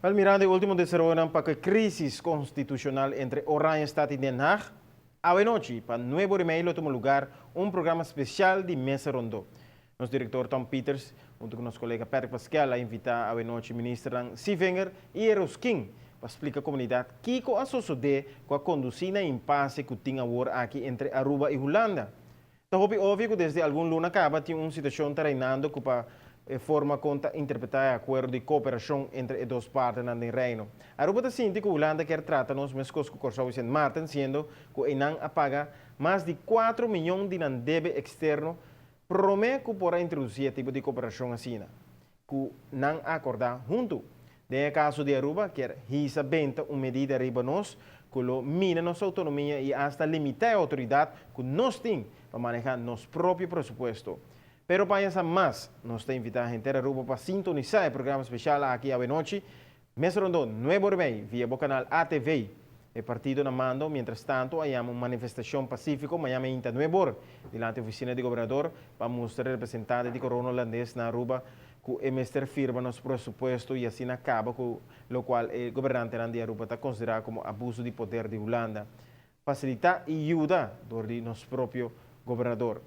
Wel, mirando e ultimo desaroyonan pa e crisis constitucional entre Oranjestad y Den Haag, anochi, pa 9:30 lo tuma lugar un programa special di Mesa Rondo. Nos director Tom Peters, hunto cu nos colega Patrick Pascal, a invita anochi minister Sevinger y Eroskin pa splica na comunidad kico a sucede cu a conduci na e impasse cu tin awor aki entre Aruba y Hulanda. Ta hopi obvio cu desde algun luna caba tin un situacion reinando cu pa forma con ta interpreta e acuerdo di cooperacion entre e dos partinan den Reino. Aruba ta sinti cu Hulanda kier trata nos mescos cu Corsou y Sint Maarten, siendo cu nan a paga mas di 4 miyon di nan debe externo prome cu por a introduci e tipo di cooperacion asina, cu nan a acorda hunto. Den caso di Aruba, kier hisa benta un medida riba nos, cu lo mina nos autonomia y hasta limita e autoridad cu nos tin pa maneha nos propio presupuesto. Pero pa mas, nos ta invita henter Aruba pa sintonisa e programa special aki anochi, Mesa Rondo, 9:30, via e canal ATV. E partido na mando, mientras tanto, a yama un manifestacion pacifico mañan mainta 9:00, dilanti oficina di gobernador, pa mustra representante di Corona Hulandes na Aruba cu e mester firma nos presupuesto y asina caba cu locual e gobernante di Aruba ta considera como abuso di poder di Hulanda. Facilita y yuda di nos propio gobernador.